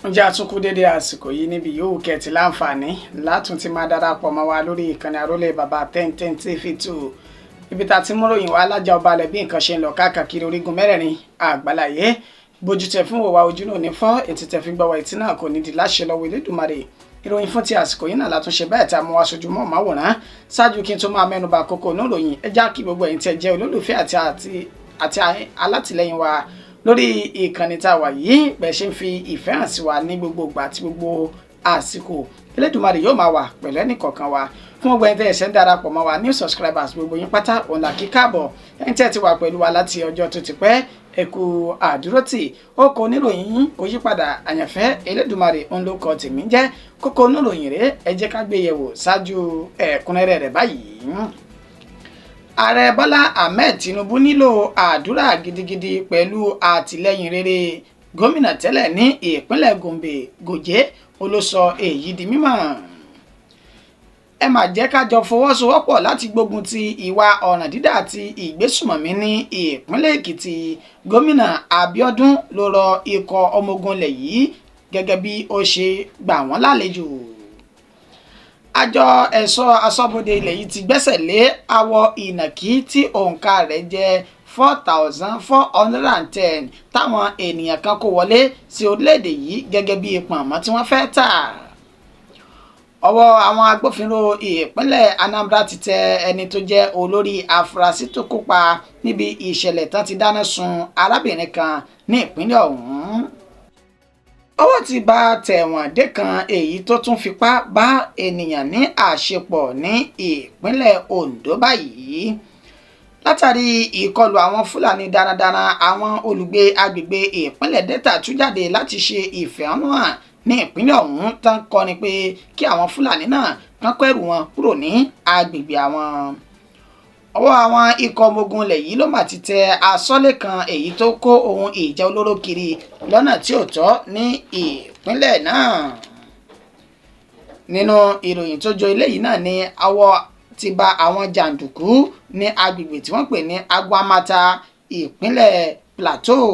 Ǹjẹ́ a tún kú dédé àsìkò yìí níbi yòówù kẹ́tì láǹfààní látún ti máa darapọ̀ mọ́ wa lórí ìkànnì àrólé bàbá 1010 TV 2, ibi tá a ti mú ròyìn wá alájà ọba alẹ̀ bí nǹkan ṣe ń lọ káàkiri orígun mẹ́rẹ̀ẹ̀rin àgbáláyé. Bójú tẹ fún wòwá, ojú náà ní fọ́, ètí tẹ fi gbọ́wọ́ etí náà kò ní di láṣẹ lọ́wọ́ Elédùmarè. Ìròyìn fún ti àsìkò yìí náà látúnṣe bẹ́ẹ̀ tá a mú wá sojú mọ́ máwòrán. Ṣáájú kí n tó máa mẹ́nuba kókó oníròyìn, ẹ já kí gbogbo ẹ̀yin tí ẹ jẹ́ olólùfẹ́ àti alátìlẹ́yìn wa lórí ìkànnì tá a wà yìí, bẹ́ẹ̀ ṣe ń fi ìfẹ́ hàn sí wa ní gbogbo ìgbà àti gbogbo àsìkò. Elédùmarè yóò máa wà pẹ̀lú ẹnì kọ̀ọ̀kan wa. Fún gbogbo ẹni tẹ́ ẹ ṣẹ̀ ń darapọ̀ mọ́ wa, new subscribers, gbogbo yín pátá òun là kí káàbọ̀. Ẹni tẹ́ ẹ ti wà pẹ̀lú wa láti ọjọ́ tó ti pẹ́, ẹ kú àdúrótì. Ó kọ oníròyìn yín kò yí padà, Àyànfẹ́ Elédùmarè òun ló kọ tèmi jẹ́. Kókó oníròyìn rẹ̀, ẹ jẹ́ ká gbé yẹ̀wò ṣáájú ẹ̀kúnrẹ́rẹ́ rẹ̀ báyìí. Ààrẹ Bọ́lá Ahmed Tinubu nílò àdúrà gidigidi pẹ̀lú àtìlẹ́yìn rere. Gómìnà tẹ́lẹ̀ ní ìpínlẹ̀ Gombe, Goje, ó ló sọ èyí di mímọ̀. Ẹ má jẹ́ ká jọ fọwọ́sowọ́pọ̀ láti gbógun ti ìwà ọ̀ràn dídà àti ìgbésùmọ̀mí ní ìpínlẹ̀ Èkìtì. Gómìnà Abíọ́dún ló rọ ikọ̀ ọmọ ogun ilẹ̀ yìí gẹ́gẹ́ bí ó ṣe gbà wọ́n lálejò. Àjọ ẹ̀ṣọ́ aṣọ́bodè ilẹ̀ yìí ti gbẹ́sẹ̀ lé awọ ìnàkí tí òǹkà rẹ̀ jẹ́ 4,410 táwọn ènìyàn kan kó wọlé sí orílẹ̀-èdè yìí gẹ́gẹ́ bí pọ̀nmọ́ tí wọ́n fẹ́ tà. Ọwọ́ àwọn agbófinró ìpínlẹ̀ Anambra ti tẹ ẹni tó jẹ́ olórí afurasí tó kópa níbi ìṣẹ̀lẹ̀ tán ti dáná sun arábìnrin kan ní ìpínlẹ̀ ọ̀hún. Ọwọ́ ti bá tẹ̀wọ̀n dé kan èyí tó tún fipá bá ènìyàn ní àṣepọ̀ ní ìpínlẹ̀ Ondo báyìí. Látàrí ìkọlù àwọn Fúlàní darandaran, àwọn olùgbé agbègbè ìpínlẹ̀ Delta tú jáde láti ṣe ìfẹ̀hónúhàn ní ìpínlẹ̀ ọ̀hún, tán kọrin pé kí àwọn Fúlàní náà kán kẹ́rù wọn kúrò ní agbègbè àwọn. Ọwọ́ àwọn ikọ̀ ọmọ ogun ilẹ̀ yìí ló mà ti tẹ asọ́lé kan èyí tó kó ohun ìjà olóró kiri lọ́nà tí ò tọ́ ní ìpínlẹ̀ náà. Nínú ìròyìn tó jọ eléyìí náà ni ọwọ́ ti ba àwọn jàǹdùkú ní agbègbè tí wọ́n pè ní Agwamata, ìpínlẹ̀ Plateau.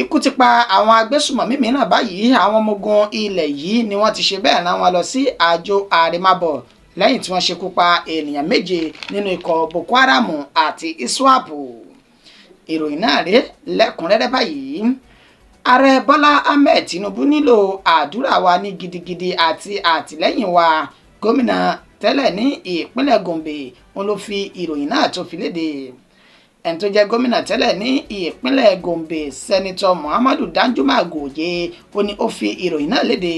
Ikú ti pa àwọn agbésùmọ̀mí mìíràn báyìí. Àwọn ọmọ ogun ilẹ̀ yìí ni wọ́n ti ṣe bẹ́ẹ̀ rán wọn lọ sí àjò àrèmábọ̀ lẹ́yìn tí wọ́n ṣekú pa ènìyàn 7 nínú ikọ̀ Boko Haram àti ISWAP. Ìròyìn náà rèé lẹ́kùnrẹ́rẹ́ báyìí. Ààrẹ Bọ́lá Ahmed Tinubu nílò àdúrà wa ní gidigidi àti àtìlẹ́yìn wa. Gómìnà tẹ́lẹ̀ ní ìpínlẹ̀ Gombe òun ló fi ìròyìn náà tó fi léde. Ẹni tó jẹ́ gómìnà tẹ́lẹ̀ ní ìpínlẹ̀ Gombe, Senator Muhammadu Danjuma Goje, ó ní ó fi ìròyìn náà léde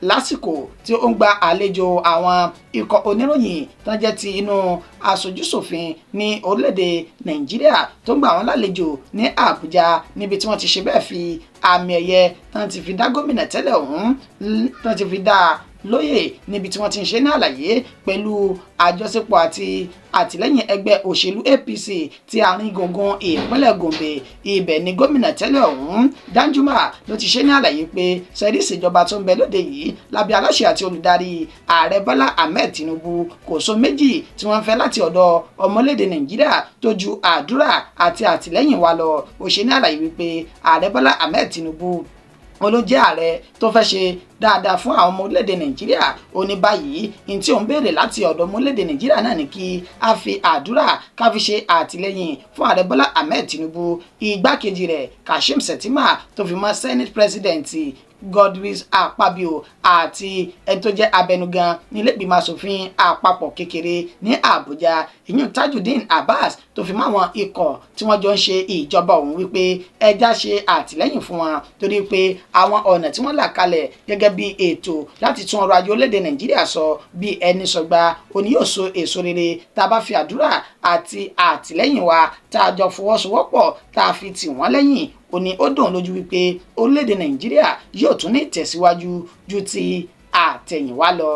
lásìkò tí ó ń gba àlejò àwọn ikọ̀ oníròyìn tó jẹ́ ti inú aṣojúṣòfin ní orílẹ̀-èdè Nàìjíríà, tó ń gbà wọ́n lálejò ní Àbújá, níbi tí wọ́n ti ṣe bẹ́ẹ̀ fi àmì ẹ̀yẹ tán ti fi dá gómìnà tẹ́lẹ̀ ọ̀hún, tán ti fi dá a lóyè, níbi tí wọ́n ti ń ṣe ní àlàyé pẹ̀lú àjọṣepọ̀ àti àtìlẹ́yìn ẹgbẹ́ òṣèlú APC ti àárín gbùngbùn ìpínlẹ̀ Gombe. Ibẹ̀ ni gómìnà tẹ́lẹ̀ ọ̀hún, Danjuma, ló ti ṣe ní àlàyé pé sẹ́rí ìṣèjọba tó ń bẹ lóde yìí lábẹ́ aláṣẹ àti olùdarí Ààrẹ Bọ́lá Ahmed Tinubu, kò so méjì tí wọ́n fẹ́ láti ọ̀dọ̀ ọmọlédè Nàìjíríà tó ju àdúrà àti àtìlẹ́yìn wa lọ. Ó ṣe ní àlàyé wípé Ààrẹ Bọ́lá Ahmed Tinubu wọn ló jẹ́ ààrẹ tó fẹ́ ṣe dáadáa fún àwọn ọmọ orílẹ̀-èdè Nàìjíríà. Ó ní báyìí, ní tí òun béèrè láti ọ̀dọ̀ ọmọ orílẹ̀-èdè Nàìjíríà náà ní kí a fi àdúrà ká fi ṣe àtìlẹ́yìn fún Ààrẹ Bọ́lá Ahmed Tinubu, igbákejì rẹ̀ Kashim Shettima, tó fi mọ́ Senate President Godswill Akpabio àti ẹni tó jẹ́ abẹnugan nílẹ̀gbìmọ̀ asòfin àpapọ̀ kékeré ní Àbújá, ìyún Tajudeen Abbas, tó fi mọ́ àwọn ikọ̀ tí wọ́n jọ ń ṣe ìjọba ọ̀hún, wípé ẹja ṣe àtìlẹ́yìn fún wọn, torí pé àwọn ọ̀nà tí wọ́n là kalẹ̀ gẹ́gẹ́ bí ètò láti tún ọrọ̀ ajé orílẹ̀-èdè Nàìjíríà sọ bí ẹni sọgbà òní yóò so èso rere tá a bá fi àdúrà àti àtìlẹ́yìn wa tá a jọ fọwọ́sowọ́pọ̀ tá a fi tì wọ́n lẹ́yìn. Ó ní ó dùn lójú wípé orílẹ̀-èdè Nàìjíríà yóò tún ní ìtẹ̀síwájú ju ti àtẹ̀yìnwá lọ.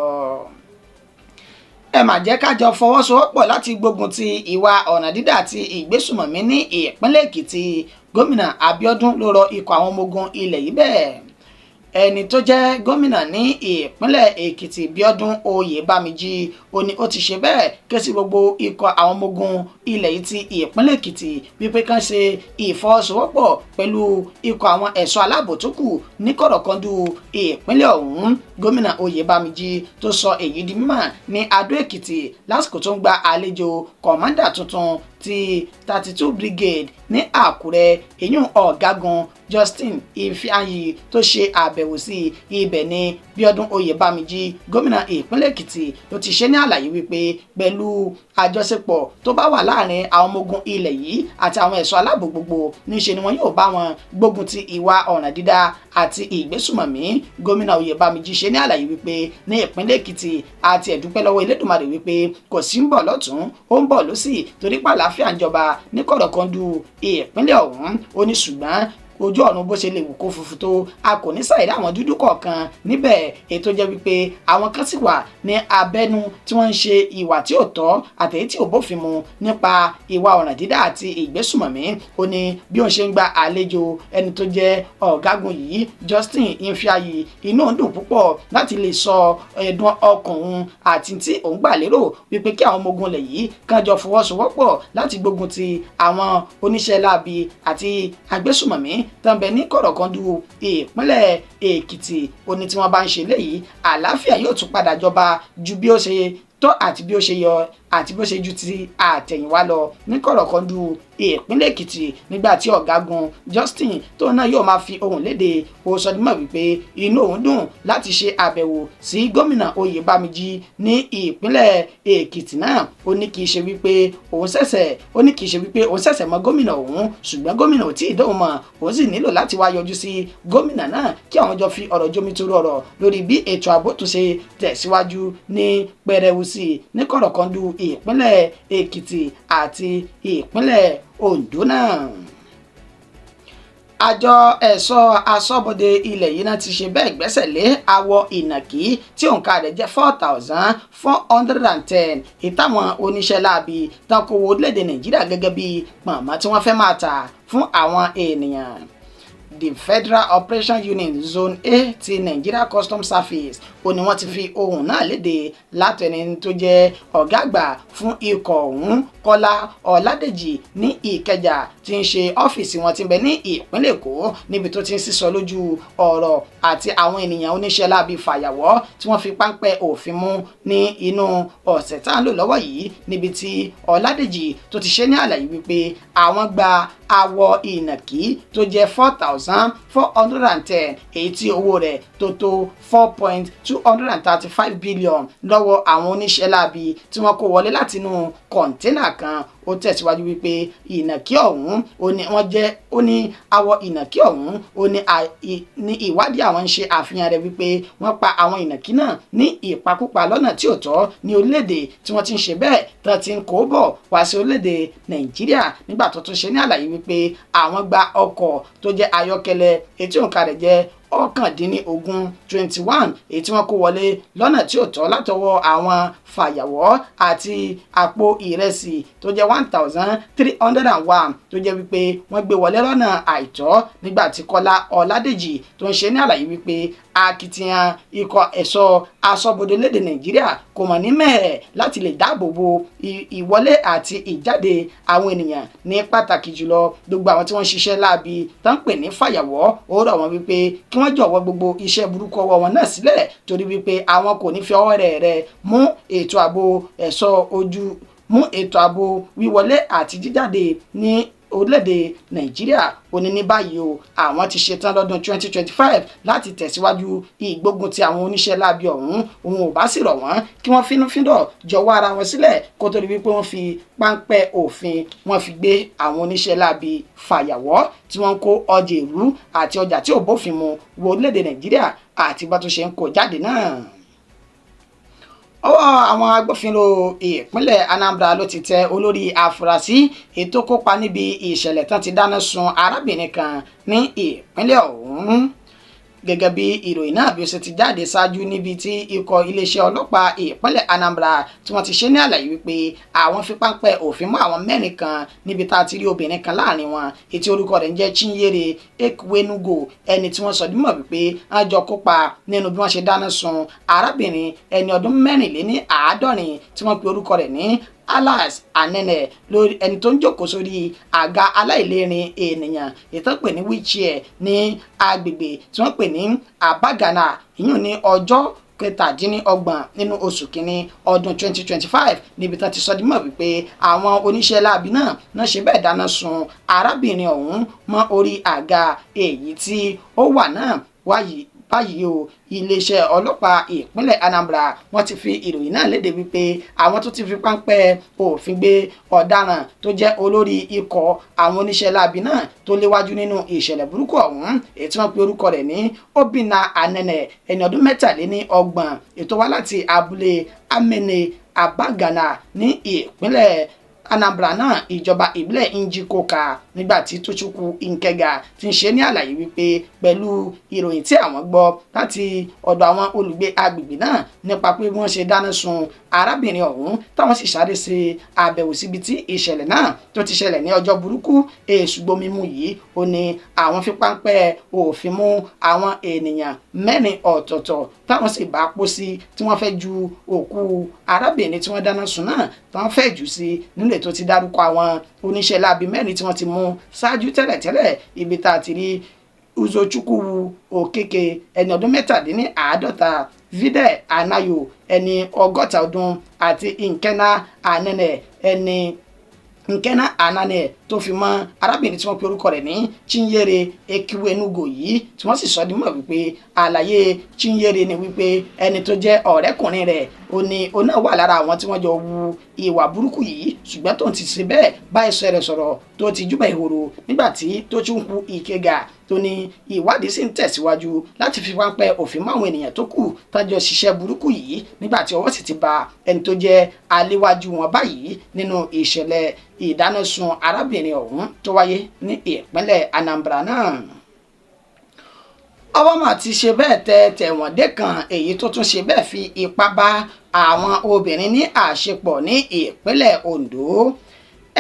Ẹ má jẹ́ ká jọ fọwọ́sowọ́pọ̀ láti gbógun ti ìwà ọ̀nà dídà àti ìgbésùmọ̀mí ní ìpínlẹ̀ Èkìtì. Gómìnà Abíọ́dún ló rọ ikọ̀ àwọn ọmọ ogun ilẹ̀ yìí bẹ́ẹ̀. Ẹni tó jẹ́ gómìnà ní ìpínlẹ̀ Èkìtì, Bíọ́dún Oyèbámijí, ó ní ó ti ṣe bẹ́ẹ̀ ké sí gbogbo ikọ̀ àwọn ọmọ ogun ilẹ̀ yìí ti ìpínlẹ̀ Èkìtì wípé kán ṣe ìfọwọ́sowọ́pọ̀ pẹ̀lú ikọ̀ àwọn ẹ̀ṣọ́ aláàbò tó kù ní kọ̀rọ̀kọ́ndù ìpínlẹ̀ ọ̀hún. Gómìnà Oyèbámijí tó sọ èyí di mímọ̀ ní Adó Èkìtì lásìkò tó ń gba àlejò kọ̀mọ́ndà tuntun ti 32 Brigade ní Àkúrẹ́, èyún ọ̀gágun Justin Ifeanyi, tó ṣe àbẹ̀wò sí ibẹ̀ ní Bíọ́dún Oyèbámijí, gómìnà ìpínlẹ̀ Èkìtì, ló ti ṣe ní àlàyé wípé pẹ̀lú àjọṣepọ̀ tó bá wà láàrin àwọn ọmọ ogun ilẹ̀ yìí àti àwọn ẹ̀ṣọ́ aláàbò gbogbo, níṣe ni wọn yóò bá wọn gbógun ti ìwà ọ̀ràn dídá àti ìgbésùmọ̀mí. Gómìnà Oyèbámijí ṣe ní àlàyé wípé ní ìpínlẹ̀ Èkìtì àti ẹ̀dúpẹ́ lọ́wọ́ Elédùmarè wípé kò sí ń bọ̀ lọ́tún, ó ń bọ̀ lọ́sì, torí pàlàáfíà ń jọba ní kọ̀rọ̀kọ́ndù ìpínlẹ̀ ọ̀hún. Ó ní ṣùgbọ́n ojú ọ̀run bó ṣe lè wù kó funfun tó, a kò ní ṣàìrí àwọn dúdú kọ̀ọ̀kan níbẹ̀, ètò jẹ́ wípé àwọn kan sì wà ní abẹ́nú tí wọ́n ń ṣe ìwà tí ò tọ́ àtẹ̀yí tí ò bófin mu nípa ìwà ọ̀ràn dídá àti ìgbésùmọ̀mí. Ó ní bí òun ṣe ń gba àlejò ẹni tó jẹ́ ọ̀gágun yìí, Justin Ifeanyi, inú òun dùn púpọ̀ láti lè sọ ẹ̀dùn ọkàn òun àti tí òun gbà lérò wípé kí àwọn ọmọ ogun ilẹ̀ yìí kàn jọ fọwọ́sowọ́pọ̀ láti gbógun ti àwọn oníṣẹ́ láabi àti agbésùmọ̀mí tán bẹ ní kọ̀rọ̀kọ́ndù ìpínlẹ̀ Èkìtì. Ó ní tí wọ́n bá ń ṣe léyìí, àlàáfíà yóò tún padà jọba ju bí ó ṣe tọ́ àti bí ó ṣe yọ àti bó ṣe ju ti àtẹ̀yìnwá lọ ní kọ̀rọ̀kọ́ndù ìpínlẹ̀ Èkìtì. Nígbà tí ọ̀gágun Justin tó náà yóò máa fi ohùn léde, ó sọ dímọ̀ wípé inú òun dùn láti ṣe àbẹ̀wò sí gómìnà Oyèbámijí ní ìpínlẹ̀ Èkìtì náà. Ó ní kì í ṣe wípé òun ṣẹ̀ṣẹ̀ ó ní kì í ṣe wípé òun ṣẹ̀ṣẹ̀ mọ gómìnà òun, ṣùgbọ́n gómìnà ò tí ì dóhùn mọ̀, òun sì nílò láti wá yọjú sí gómìnà náà kí àwọn jọ fi ọ̀rọ̀ jomitoro ọ̀rọ̀ lórí bí ètò ààbò tún ṣe tẹ̀síwájú ní pẹrẹwu sí ní kọ̀rọ̀kọ́ndù ìpínlẹ̀ Èkìtì àti ìpínlẹ̀ Oǹdó náà. Àjọ ẹ̀ṣọ́ aṣọ́bodè ilẹ̀ yìí náà ti ṣe bẹ́ẹ̀ gbẹ́sẹ̀ lé awọ ìnàkí tí òǹkà rẹ̀ jẹ́ 4,410 ìtàwọn oníṣẹ́ láabi tán kó wọ orílẹ̀-èdè Nàìjíríà gẹ́gẹ́ bí pọ̀nmọ́ tí wọ́n fẹ́ máa tà fún àwọn ènìyàn. The Federal Operation Unit Zone A ti Nigeria Customs Service ó ní wọ́n ti fi ohùn náà léde látẹni tó jẹ́ ọ̀gá àgbà fún ikọ̀ ọ̀hún, Kọ́lá Ọ̀làdèjì, ní Ìkẹjà tí ń ṣe ọ́fíìsì wọn tí ń bẹ ní ìpínlẹ̀ Èkó, níbi tó ti ń sísọ lójú ọ̀rọ̀ àti àwọn ènìyàn oníṣẹ́ láabi fàyàwọ́ tí wọ́n fi páńpẹ́ òfin mú ní inú ọ̀sẹ̀ tá à ń lò lọ́wọ́ yìí, níbi tí Ọ̀làdèjì tó ti ṣe ní àlàyé wípé àwọn gba awọ ìnàkí tó jẹ́ 4,410, èyí tí owó rẹ̀ tó tó 4.235 billion lọ́wọ́ àwọn oníṣẹ́ láabi tí wọ́n kó wọlé látinú kọ̀ńténà kan. Ó tẹ̀síwájú wípé ìnàkí ọ̀hún ó ní wọ́n jẹ́ ó ní awọ ìnàkí ọ̀hún ó ní ìwádìí àwọn ń ṣe àfihàn rẹ̀ wípé wọ́n pa àwọn ìnàkí náà ní ìpakúpa lọ́nà tí ò tọ́ ní orílẹ̀-èdè tí wọ́n ti ń ṣe bẹ́ẹ̀ tán ti ń kó bọ̀ wá sí orílẹ̀-èdè Nàìjíríà. Nígbà tó tún ṣe ní àlàyé wípé àwọn gba ọkọ̀ tó jẹ́ ayọ́kẹ́lẹ́ etí òǹkà rẹ̀ jẹ́ 19, 21, èyí tí wọ́n kó wọlé lọ́nà tí ò tọ́ látọwọ́ àwọn fàyàwọ́ àti àpò ìrẹsì tó jẹ́ 1,301 tó jẹ́ wípé wọ́n gbé wọlé lọ́nà àìtọ́. Nígbà tí Kọ́lá Ọládèjì tó ń ṣe ní àlàyé wípé akitiyan ikọ̀ ẹ̀ṣọ́ aṣọ́bodè lédè Nàìjíríà kò mọ̀ ní mẹ́ẹ̀ láti lè dáàbò bo ìwọlé àti ìjáde àwọn ènìyàn, ní pàtàkì jùlọ gbogbo àwọn tí wọ́n ń ṣiṣẹ́ láabi tó ń pè ní fàyàwọ́, ó rọ̀ wọ́n wípé kí wọ́n jọ̀wọ́ gbogbo iṣẹ́ burúkú ọwọ́ wọn náà sílẹ̀, torí wípé àwọn kò ní fi ọwọ́ rẹ̀ rẹ̀ mú ètò ààbò ẹ̀ṣọ́ ojú mú ètò ààbò wíwọlé àti jíjáde ní orílẹ̀-èdè Nàìjíríà. Ó ní ní báyìí o, àwọn ti ṣetán lọ́dún 2025 láti tẹ̀síwájú ìgbógun ti àwọn oníṣẹ́ láabi ọ̀hún. Òun ò bá sì rọ̀ wọ́n kí wọ́n fínúfíndọ̀ jọ̀wọ́ ara wọn sílẹ̀ kó tó di wípé wọ́n fi páńpẹ́ òfin wọ́n fi gbé àwọn oníṣẹ́ láabi fàyàwọ́ tí wọ́n ń kó ọjà èrú àti ọjà tí ò bófin mu wọ orílẹ̀-èdè Nàìjíríà àti bá tó ṣe ń kó jáde náà. Ọwọ́ àwọn agbófinró ìpínlẹ̀ Anambra ló ti tẹ olórí afurasí ètò kópa níbi ìṣẹ̀lẹ̀ tán ti dáná sun arábìnrin kan ní ìpínlẹ̀ ọ̀hún. Gẹ́gẹ́ bí ìròyìn náà bí ó ṣe ti jáde ṣáájú, níbi tí ikọ̀ iléeṣẹ́ ọlọ́pàá ìpínlẹ̀ Anambra tí wọ́n ti ṣe ní àlàyé wípé àwọn fi páńpẹ́ òfin mú àwọn mẹ́rin kan, níbi tá a ti rí obìnrin kan láàrin wọn ètí orúkọ rẹ̀ ń jẹ́ Chinyere Ekwenugo, ẹni tí wọ́n sọ dímọ̀ wípé wọ́n jọ kópa nínú bí wọ́n ṣe dáná sun arábìnrin ẹni ọdún 74 tí wọ́n pe orúkọ rẹ̀ ní Alas Anene, lórí ẹni tó ń jókòó sórí àga aláìlérin ènìyàn ètò pè ní wheelchair ní agbègbè tí wọ́n pè ní Abagana, ìyún ní ọjọ́ 27 nínú oṣù kínní ọdún 2025, níbi tán ti sọ dímọ̀ wípé àwọn oníṣẹ́ láabi náà náà ṣe bẹ́ẹ̀ dáná sun arábìnrin ọ̀hún mọ́ orí àga èyí tí ó wà náà wáyé báyìí o. Iléeṣẹ́ ọlọ́pàá ìpínlẹ̀ Anambra, wọ́n ti fi ìròyìn náà léde wípé àwọn tó ti fi páńpẹ́ òfin gbé ọ̀daràn tó jẹ́ olórí ikọ̀ àwọn oníṣẹ́ láabi náà tó léwájú nínú ìṣẹ̀lẹ̀ burúkú ọ̀hún, èyí tí wọ́n pe orúkọ rẹ̀ ní Obinna Anene, ẹni ọdún 33, ètò wá láti abúlé Amene Abagana ní ìpínlẹ̀ Anambra náà, ìjọba ìbílẹ̀ Njikoka, nígbà tí Tochukwu Nkega ti ń ṣe ní àlàyé wípé pẹ̀lú ìròyìn tí àwọn gbọ́ láti ọ̀dọ̀ àwọn olùgbé agbègbè náà nípa pé wọ́n ṣe dáná sun arábìnrin ọ̀hún, táwọn sì sáré ṣe àbẹ̀wò síbi tí ìṣẹ̀lẹ̀ náà tó ti ṣẹlẹ̀ ní ọjọ́ burúkú èṣùgbọ́mímú yìí, ó ní àwọn fi páńpẹ́ òfin mú àwọn ènìyàn mẹ́rin ọ̀tọ̀ọ̀tọ̀, táwọn sì bá pósí tí wọ́n fẹ́ ju òkú arábìnrin tí wọ́n dáná sun náà táwọn fẹ́ jù sí nínú ètò ti dárúkọ àwọn oníṣẹ́ láabi mẹ́rin tí wọ́n ti mú ṣáájú tẹ́lẹ̀tẹ́lẹ̀, ibi tá a ti rí Uzochukwu Okeke, ẹni ọdún 47, Vide Anayo, ẹni 60 ọdún, àti Nkena Anene, ẹni Nkena Anane, tó fi mọ́ arábìnrin tí wọ́n pe orúkọ rẹ̀ ní Chinyere Ekiwenugo yìí, tí wọ́n sì sọ di mọ̀ wípé àlàyé Chinyere ni wípé ẹni tó jẹ́ ọ̀rẹ́kùnrin rẹ̀ ó ní ó náà wà lára àwọn tí wọ́n jọ wu ìwà burúkú yìí, ṣùgbọ́n tó ń ti ṣe bẹ́ẹ̀ bá ẹsẹ̀ rẹ̀ sọ̀rọ̀ tó ti júbà ìhòòrò, nígbà tí Tochukwu Ikega tó ní ìwádìí sì ń tẹ̀síwájú láti fi páńpẹ́ òfin mọ́ àwọn ènìyàn tó kù tájọ ṣiṣẹ́ burúkú yìí, nígbà tí ọwọ́ sì ti ba ẹni tó jẹ́ aléwájú wọn báyìí nínú ìṣẹ̀lẹ̀ ìdánásun arábìnrin ọ̀hún tó wáyé ní ìpínlẹ̀ Anambra náà. Ọwọ́ mà ti ṣe bẹ́ẹ̀ tẹ tẹ̀wọ̀n dé kan èyí tó tún ṣe bẹ́ẹ̀ fi ipá bá àwọn obìnrin ní àṣepọ̀ ní ìpínlẹ̀ Ondo.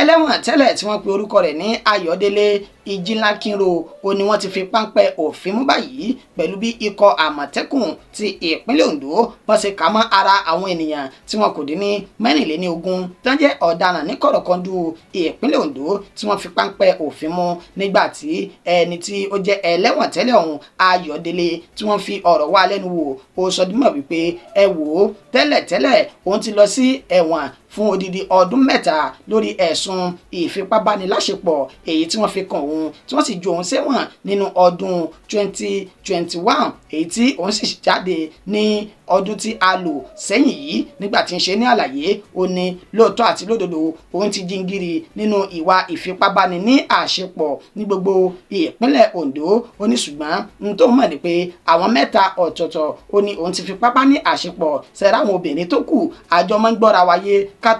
Ẹlẹ́wọ̀n tẹ́lẹ̀ tí wọ́n pe orúkọ rẹ̀ ní Ayọ̀délé Ìjìnlákínro, ó ní wọ́n ti fi páńpẹ́ òfin mú báyìí pẹ̀lú bí ikọ̀ Àmọ̀tẹ́kùn ti ìpínlẹ̀ Ondo wọ́n ṣe kà mọ́ ara àwọn ènìyàn tí wọn kò dín ní 24 tó ń jẹ́ ọ̀daràn ní kọ̀rọ̀kọ́ndù ìpínlẹ̀ Ondo tí wọ́n fi páńpẹ́ òfin mú, nígbà tí ẹni tí ó jẹ́ ẹlẹ́wọ̀n tẹ́lẹ̀ ọ̀hún, Ayọ̀délé, tí wọ́n fi ọ̀rọ̀ wá lẹ́nu wò, ó sọ dímọ̀ wípé ẹ wò ó, tẹ́lẹ̀tẹ́lẹ̀ òun ti lọ sí ẹ̀wọ̀n fún odidi ọdún 3 lórí ẹ̀sùn ìfipábániláṣepọ̀ èyí tí wọ́n fi kàn òun, tí wọ́n sì ju òun sẹ́wọ̀n nínú ọdún 2021, èyí tí òun sì jáde ní ọdún tí a lò sẹ́yìn yìí. Nígbà tí ń ṣe ní àlàyé, ó ní lóòótọ́ àti lódodo òun ti jingiri nínú ìwà ìfipábáni ní àṣepọ̀ ní gbogbo ìpínlẹ̀ Ondo. Ó ní ṣùgbọ́n n tó mọ̀ ní pé àwọn mẹ́ta ọ̀tọ̀ọ̀tọ̀ ó ní òun ti fipá bá ní àṣepọ̀. Sẹ́ra àwọn obìnrin tó kù, àjọ máa ń gbọ́ra wáyé ká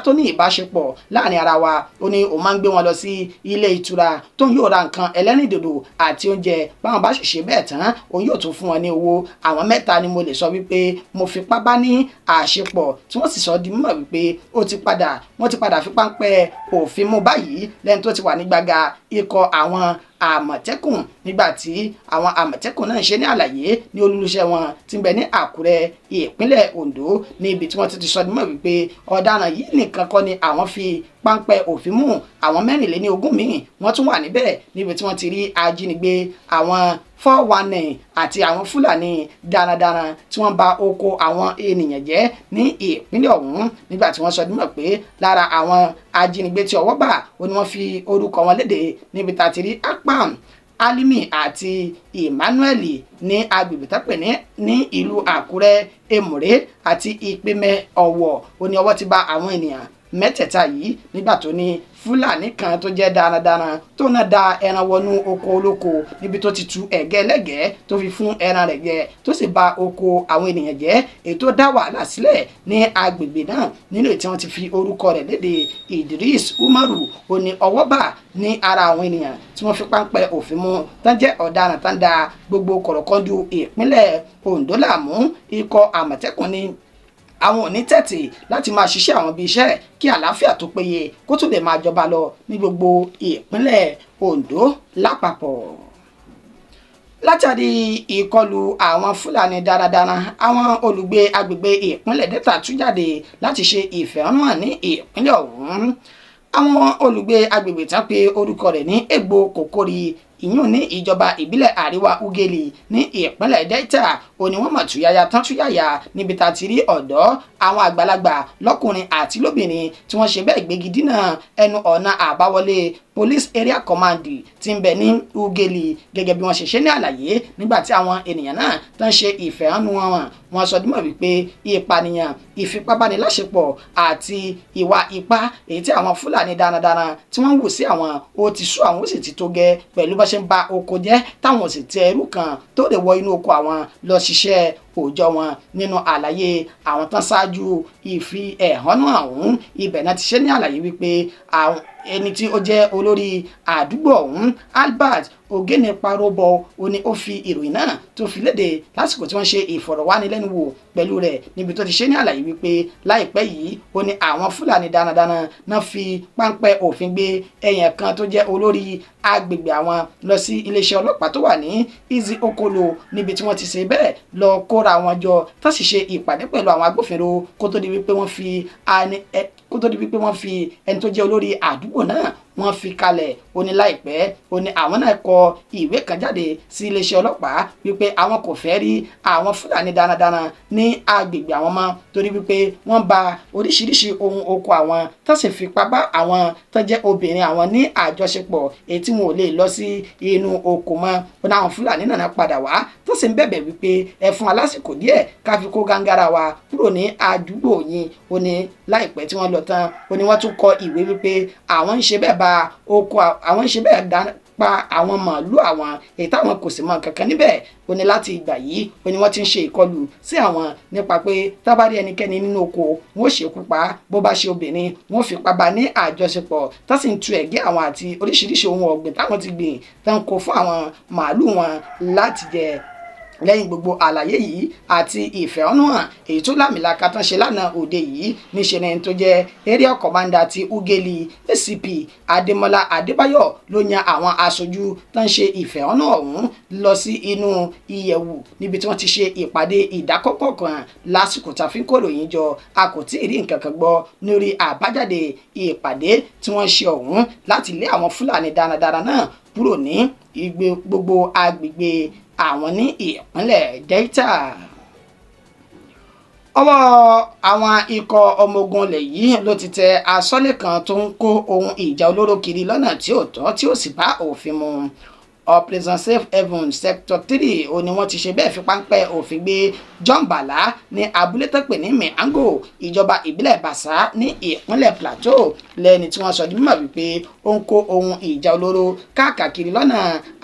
tó ní ìbáṣepọ̀ láàrin ara wa. Ó ní òun máa ń gbé wọn lọ sí ilé ìtura tóun yóò ra nǹkan ẹlẹ́rìndòdò àti oúnjẹ. Báwọn bá sì ṣe bẹ́ẹ̀ tán, òun yóò tún fún wọn ní owó. Àwọn mẹ́ta ni mo lè sọ wípé mo fipá bá ní àṣepọ̀, tí wọ́n sì sọ di mímọ̀ wípé ó ti padà wọ́n ti padà fi páńpẹ́ òfin mú báyìí lẹ́ni tó ti wà ní gbàgà ikọ̀ àwọn Àmọ̀tẹ́kùn, nígbà tí àwọn Àmọ̀tẹ́kùn náà ń ṣe ní àlàyé ní olúluṣẹ́ wọn tí ń bẹ ní Àkúrẹ́, ìpínlẹ̀ Ondo, ní ibi tí wọ́n ti sọ dímọ̀ wípé ọ̀daràn yìí nìkan kọ́ ni àwọn fi páńpẹ́ òfin mú. Àwọn 24 míì wọ́n tún wà níbẹ̀, níbi tí wọ́n ti rí ajínigbé, àwọn 419 àti àwọn Fúlàní darandaran tí wọ́n bà oko àwọn ènìyàn jẹ́ ní ìpínlẹ̀ ọ̀hún, nígbà tí wọ́n sọ dímọ̀ pé lára àwọn ajínigbé tí ọwọ́ bà ó ní wọ́n fi orúkọ wọn léde, níbi tá a ti rí Akpam Alimi àti Emmanuel ní agbègbè tó pè ní ìlú Àkúrẹ́, Èmùrè àti Ìpèmẹ Ọ̀wọ̀. Ó ní ọwọ́ ti bà àwọn ènìyàn mẹ́tẹ̀ẹ̀ta yìí nígbà tó ní Fúlàní kan tó jẹ́ darandaran tó náà da ẹran wọnú oko olóko níbi tó ti tu ẹ̀gẹ́ ẹlẹ́gẹ̀ẹ́ tó fi fún ẹran rẹ̀ jẹ tó sì ba oko àwọn ènìyàn jẹ́, èyí tó dá wàhálà sílẹ̀ ní agbègbè náà. Nínú èyí tí wọ́n ti fi orúkọ rẹ̀ léde, Idris Umaru, ó ní ọwọ́ bà ní ara àwọn ènìyàn tí wọ́n fi páńpẹ́ òfin mú tán jẹ́ ọ̀daràn tán da gbogbo kọ̀rọ̀kọ́ndù ìpínlẹ̀ Ondo láàmú. Ikọ̀ Àmọ̀tẹ́kùn ní àwọn ò ní tẹ̀tì láti máa ṣiṣẹ́ àwọn bíi iṣẹ́ kí àlàáfíà tó péye kó tún lè máa jọba lọ ní gbogbo ìpínlẹ̀ Ondo lápapọ̀. Látàrí ìkọlù àwọn Fúlàní darandaran, àwọn olùgbé agbègbè ìpínlẹ̀ Delta tú jáde láti ṣe ìfẹ̀hónúhàn ní ìpínlẹ̀ ọ̀hún. Àwọn olùgbé agbègbè tán pé orúkọ rẹ̀ ní Egbo Kòkórì, ìyún ní ìjọba ìbílẹ̀ àríwá Ughelli ní ìpínlẹ̀ Delta, ó ní wọ́n mọ̀ túyáyá tán túyáyá níbi tá a ti rí ọ̀dọ́, àwọn àgbàlagbà lọ́kùnrin àti lóbìnrin tí wọ́n ṣe bẹ́ẹ̀ gbégi dínà ẹnu ọ̀nà àbáwọlé Police Area Command tí ń bẹ ní Ughelli. Gẹ́gẹ́ bí wọ́n ṣe ṣe ní àlàyé, nígbà tí àwọn ènìyàn náà tán ṣe ìfẹ̀hónú wọn, wọ́n sọ dímọ̀ wípé ìpànìyàn, ìfipábániláṣepọ̀ àti ìwà ipá èyí tí àwọn Fúlàní darandaran tí wọ́n ń wù sí àwọn ó ti sú àwọn, ó sì ti tó gẹ́ pẹ̀lú bá ṣe ń ba oko jẹ́, táwọn sì tẹ ẹrú kan tó lè wọ inú oko àwọn lọ ṣiṣẹ́ òòjọ́ wọn. Nínú àlàyé àwọn tán ṣáájú ìfi ẹ̀hónú ọ̀hún, ibẹ̀ náà ti ṣe ní àlàyé wípé àwọn ẹni tí ó jẹ́ olórí àdúgbò ọ̀hún, Albert Ogeniparobo, ó ní ó fi ìròyìn náà tó fi léde lásìkò tí wọ́n ṣe ìfọ̀rọ̀wánilẹ́nuwò pẹ̀lú rẹ̀, níbi tó ti ṣe ní àlàyé wípé láìpẹ́ yìí ó ní àwọn Fúlàní darandaran náà fi páńpẹ́ òfin gbé èèyàn kan tó jẹ́ olórí agbègbè àwọn lọ sí iléeṣẹ́ ọlọ́pàá tó wà ní Izzi Okolo, níbi tí wọ́n ti ṣe bẹ́ẹ̀ lọ kóra wọn jọ tó sì ṣe ìpàdé pẹ̀lú àwọn agbófinró kó tó di wípé wọ́n fi ẹni tó jẹ́ olórí àdúgbò náà wọ́n fi kalẹ̀. Ó ní láìpẹ́ ó ní àwọn náà kọ ìwé kan jáde sí iléeṣẹ́ ọlọ́pàá wípé àwọn kò fẹ́ rí àwọn Fúlàní darandaran ní agbègbè àwọn mọ́, torí wípé wọ́n ba oríṣiríṣi ohun oko àwọn tó sì fipá bá àwọn tó jẹ́ obìnrin àwọn ní àjọṣepọ̀, èyí tí wọn ò lè lọ sí inú oko mọ́. Ó ní àwọn Fúlàní náà padà wá tó sì ń bẹ̀bẹ̀ wípé ẹ fún alásìkò díẹ̀ ká fi kó gángara wa kúrò ní àdúgbò yín. Ó ní láìpẹ́ tí wọ́n lọ tán, ó ní wọ́n tún kọ ìwé wípé àwọn ń ṣe bẹ́ẹ̀ ba oko àwọn, ń ṣe bẹ́ẹ̀ dá pa àwọn màálù àwọn, èyí táwọn kò sì mọ kankan níbẹ̀. Ó ní láti ìgbà yìí ó ní wọ́n ti ń ṣe ìkọlù sí àwọn nípa pé tá bá rí ẹnikẹ́ni nínú oko, wọn ó ṣekú pa, bó bá ṣe obìnrin, wọn ó fipá bá ní àjọṣepọ̀, tó sì ń tu ẹ̀gẹ́ àwọn àti oríṣiríṣi ohun ọ̀gbìn táwọn ti gbìn tán kó fún àwọn màálù wọn láti jẹ. Lẹ́yìn gbogbo àlàyé yìí àti ìfẹ̀hónúhàn èyí tó lámìlaka tán ṣe lánàá òde yìí, níṣẹ́ ni tó jẹ́ Area Commander ti Ughelli, ACP Adémọ́lá Adébáyọ̀, ló yan àwọn aṣojú tó ń ṣe ìfẹ̀hónúhàn ọ̀hún lọ sí inú ìyẹ̀wù níbi tí wọ́n ti ṣe ìpàdé ìdákọ́kọ̀ kan. Lásìkò tá a fi ń kóròyìn jọ, a kò tí ì rí nǹkan kan gbọ́ lórí àbájáde ìpàdé tí wọ́n ṣe ọ̀hún láti lé àwọn Fúlàní darandaran náà kúrò ní gbogbo agbègbè àwọn ní ìpínlẹ̀ Delta. Ọwọ́ àwọn ikọ̀ ọmọ ogun ilẹ̀ yìí ló ti tẹ aṣọ́lé kan tó ń kó ohun ìjà olóró kiri lọ́nà tí ò tọ́ tí ó sì bá òfin mu. Operation Safe Haven Sector 3 ó ní wọ́n ti ṣe bẹ́ẹ̀ fi páńpẹ́ òfin gbé John Bala ní abúlé tó pè ní Miango, ìjọba ìbílẹ̀ Bàṣà ní ìpínlẹ̀ Plateau, lẹ́ni tí wọ́n sọ di mímọ̀ wípé ó ń kó ohun ìjà olóró káàkiri lọ́nà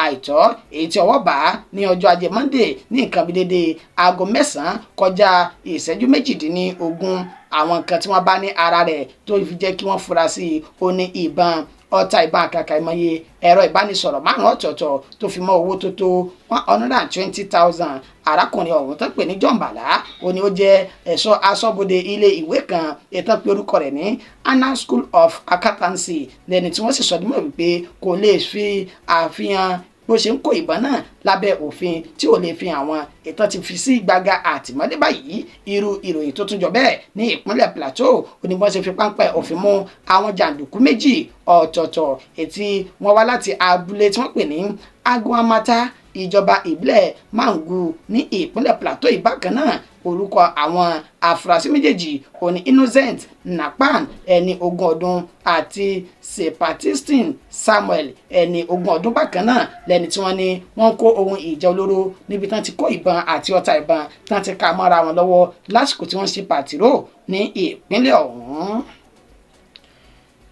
àìtọ́, èyí tí ọwọ́ bá ní ọjọ́ ajé Monday ní nǹkan bí dédé aago 9 kọjá ìṣẹ́jú 18. Àwọn nǹkan tí wọ́n bá ní ara rẹ̀ tó fi jẹ́ kí wọ́n fura sí i ó ní ìbọn, ọta ìbọn àkàkà ìmọye, ẹ̀rọ ìbánisọ̀rọ̀ márùn ọ̀tọ̀ọ̀tọ̀ tó fi mọ́ owó tó tó 120,000. Arákùnrin ọ̀hún tó pè ní John Bala ó ní ó jẹ́ ẹ̀ṣọ́ aṣọ́bodè ilé ìwé kan ètò pé orúkọ rẹ̀ ní Anna School of Accountancy, lẹ́ni tí wọ́n sì sọ dímọ̀ wípé kò lè fi àfihàn bó ṣe ń kó ìbọn náà lábẹ́ òfin, tí ò lè fi àwọn ètò ti fi sí gbàgà àtìmọ́lé báyìí. Irú ìròyìn tó tún jọ bẹ́ẹ̀ ní ìpínlẹ̀ Plateau, ó ní wọ́n ṣe fi páńpẹ́ òfin mú àwọn jàǹdùkú méjì ọ̀tọ̀ọ̀tọ̀ ètí wọ́n wá láti abúlé tí wọ́n pè ní Aguamata, ìjọba ìbílẹ̀ Mangu ní ìpínlẹ̀ Plateau ìbákan náà. Orúkọ àwọn afurasí méjèèjì òní Innocent Napan, ẹni 20 ọdún, àti Sebastian Samuel, ẹni 20 ọdún bákan náà, lẹ́ni tí wọ́n ní wọ́n kó ohun ìjà olóró níbi tán ti kó ìbọn àti ọta ìbọn tán ti ká mọ́ra wọn lọ́wọ́ lásìkò tí wọ́n ṣe pàtírò ní ìpínlẹ̀ ọ̀hún.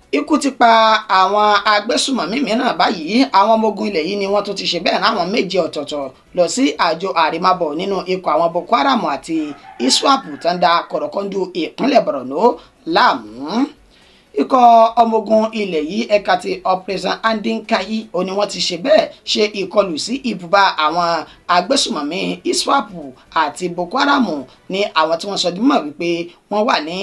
Ikú ti pa àwọn agbésùmọ̀mí mìíràn báyìí. Àwọn ọmọ ogun ilẹ̀ yìí ni wọ́n tún ti ṣe bẹ́ẹ̀ ráwọn 7 ọ̀tọ̀ọ̀tọ̀ lọ sí àjọ àrèmábọ̀ nínú ikọ̀ àwọn Boko Haram àti ISWAP tó ń da kọ̀rọ̀kọ́ndù ìpínlẹ̀ Borno láàmú. Ikọ̀ ọmọ ogun ilẹ̀ yìí ẹ̀ka ti Operation Andinkayi ó ní wọ́n ti ṣe bẹ́ẹ̀ ṣe ìkọlù sí ibùba àwọn agbésùmọ̀mí ISWAP àti Boko Haram ní àwọn tí wọ́n sọ di mímọ̀ wípé wọ́n wà ní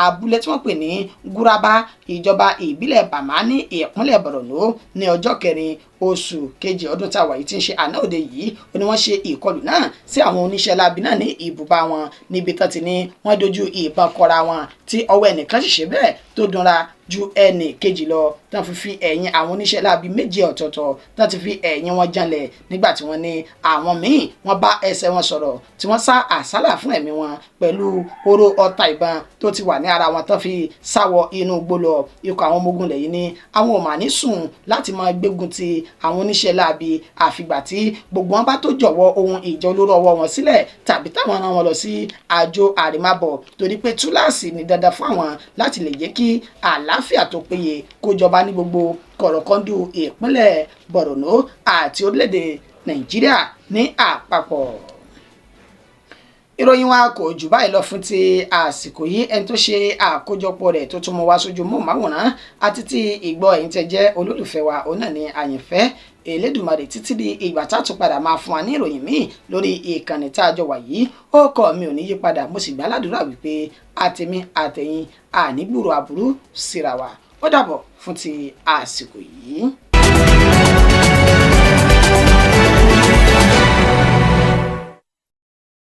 abúlé tí wọ́n pè ní Guraba, ìjọba ìbílẹ̀ Bàmá ní ìpínlẹ̀ Borno ní ọjọ́ 4 oṣù kejì ọdún tá a wà yìí tí ń ṣe àná òde yìí. Ó ní wọ́n ṣe ìkọlù náà sí àwọn oníṣẹ́ láabi náà ní ibùba wọn níbi tán ti ní wọ́n dojú ìbọn kọra wọn tí ọwọ́ ẹnìkan sì ṣe bẹ́ẹ̀ tó dunra ju ẹnì kejì lọ, tán fi fi ẹ̀yìn àwọn oníṣẹ́ láabi 7 ọ̀tọ̀ọ̀tọ̀ tán ti fi ẹ̀yìn wọn janlẹ̀ nígbà tí wọ́n ní àwọn míì wọ́n bá ẹsẹ̀ wọn sọ̀rọ̀ tí wọ́n sá àsálà fún ẹ̀mí wọn pẹ̀lú oró ọta ìbọn tó ti wà ní ara wọn tán fi sáwọ inú igbó lọ. Ikọ̀ àwọn ọmọ ogun lẹ́yìn ní àwọn ò mà ní sùn láti máa gbógun ti àwọn oníṣẹ́ láabi àfìgbà tí gbogbo wọn bá tó jọ̀wọ́ ohun ìjà olóró ọwọ́ wọn sílẹ̀ tàbí táwọn rán wọn lọ sí àjò àrèmábọ̀, torí pé túláàsì ní dandan fún àwọn láti lè jẹ́ kí àlàáfíà tó péye kó jọba ní gbogbo kọ̀rọ̀kọ́ndù ìpínlẹ̀ Borno àti orílẹ̀-èdè Nàìjíríà ní àpapọ̀. Ìròyìn wa kò jù báyìí lọ fún ti àsìkò yìí. Ẹni tó ṣe àkójọpọ̀ rẹ̀ tó tún mú wá sójú móhùnmáwòrán àti ti ìgbọ́ ẹ̀yin tẹ́ jẹ́ olólùfẹ́ wa, òun náà ni Àyànfẹ́ Elédùmarè. Títí di ìgbà tá a tún padà máa fún wa ní ìròyìn míì lórí ìkànnì tá a jọ wà yìí, ó kọ́ mi ò ní yí padà. Mo sì gbàládùra wípé àtèmi àtẹ̀yin ànígbùrò àbúrú síra wa. Ó dàbọ̀ fún ti àsìkò yìí.